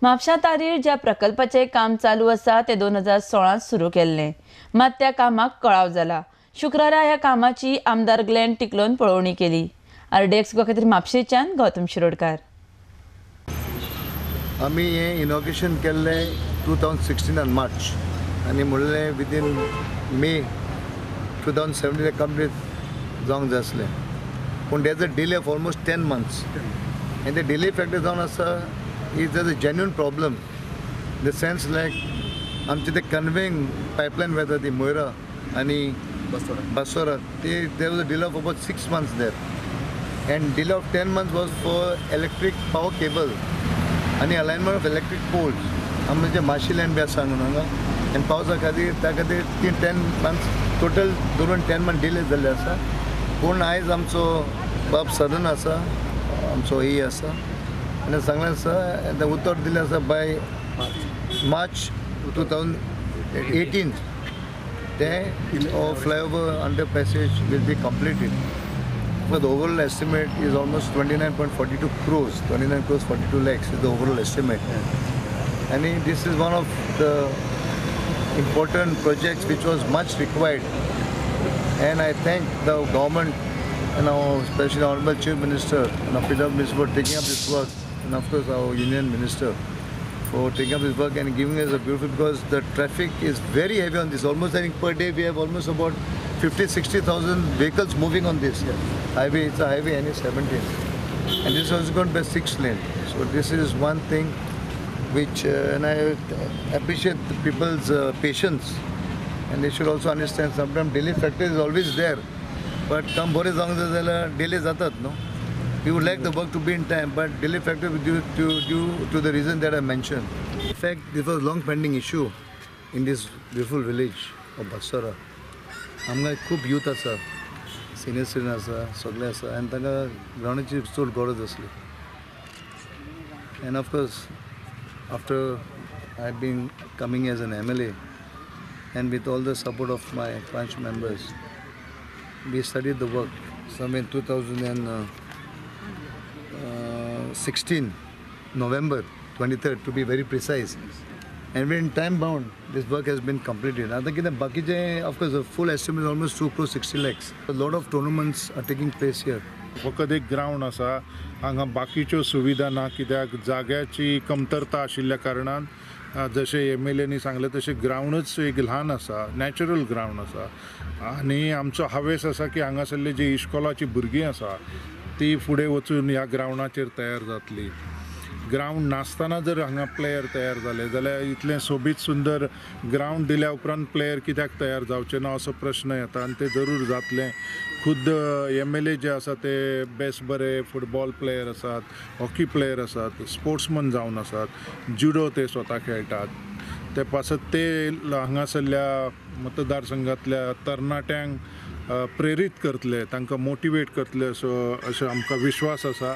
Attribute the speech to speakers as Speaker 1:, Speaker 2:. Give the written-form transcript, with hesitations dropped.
Speaker 1: म्हापशा तारीर ज्या प्रकल्पाचें काम चालू आसा तें 2016 सुरू केल्लें, मात त्या कामाक कळाव जाला. शुक्रारा ह्या कामाची आमदार ग्लॅन टिकलोन पळोवणी केली. आरडीएक्स गोवा खातीर म्हापशेच्यान गौतम शिरोडकार.
Speaker 2: आमी हें इनॉग्रेशन केल्लें 2016 मार्च आनी म्हणलें विदीन मे 2017 कंप्लीट जावंक जाय आसलें, पूण there's a delay of almost 10 months आनी ते डिले फॅक्टर जावन आसा is a genuine problem in the sense like आमचे ते कन्वेइंग पायपलायन वता ती मोयरा आनी बासोरा ते there was a delay of about 6 months there and delay of 10 months was for electric power cable आनी अलायनमेंट ऑफ इलेक्ट्रीक पोल्स. आमचे माशी land बी आसा म्हणून हांगा आनी पावसा खातीर त्या खातीर ती 10 मंथ्स टोटल धरून 10 मंथ डिले जाल्ले आसा. पूण आयज आमचो बाब सदन आसा, आमचो ए आसा आनी सांगलें आसा, उतर दिलें आसा बाय मार्च 2018 तें flyover under passage will be completed. But the overall estimate is almost 29.42 crores, 29 crores 42 lakhs is the overall estimate. Yeah. And this is one of the important projects which was much required. And I thank the government and our especially Honorable Chief Minister and our P.W. Minister for taking up this work, and of course our Union Minister for taking up this work and giving us a beautiful, because the traffic is very heavy on this. Almost I think per day we have almost about 50-60,000 vehicles moving on this highway. It's a highway NH17, and this is going to be 6 lane. So this is one thing which, and I appreciate the people's patience, and they should also understand sometimes delay factor is always there, but come bore जावंक जाय जाल्यार delay जातात no. We would like the work to be in time, but delay factor due to the reason that I mentioned. In fact, this was a long pending issue in this beautiful village of Basora. आमकां खूब youth आसा, senior citizen आसा, सगळे आसा आनी तांकां ग्रावंडाची चड गरज आसली. And of course after I been coming as an MLA and with all the support of my panch members we studied the work some in 2016 November 23rd to be very precise. And when time bound, this work has been completed. I think in the बाकीचे, of course, the full estimate is almost 2 crores 60 lakhs. A lot of tournaments are taking place here.
Speaker 3: फकत एक ground आसा, हांगा बाकीच्यो सुविधा ना, कित्याक जाग्याची कमतरता आशिल्ल्या कारणान जशें एमएलएनी सांगलें तशें ग्रावंडच एक ल्हान आसा, नॅचरल ग्रावंड आसा. आनी आमचो हावेस आसा की हांगासरली जी इश्कोलाची भुरगीं आसा ती फुडें वचून ह्या ग्रावंडाचेर तयार जातली. ग्रावंड नासतना जर हांगा प्लेयर तयार जाले जाल्यार इतलें सोबीत सुंदर ग्रावंड दिल्या उपरांत प्लेयर कित्याक तयार जावचे ना असो प्रश्न येता आनी ते जरूर जातलें. खुद्द एमएलए जे आसा ते बेस बरे फुटबॉल प्लेयर आसात, हॉकी प्लेयर आसात, स्पोर्ट्समन जावन आसात, जुडो ते स्वता खेळटात. ते पासत ते हांगासरल्या मतदारसंघांतल्या तरणाट्यांक प्रेरीत करतले, तांकां मोटिवेट करतले असो आमकां विश्वास आसा.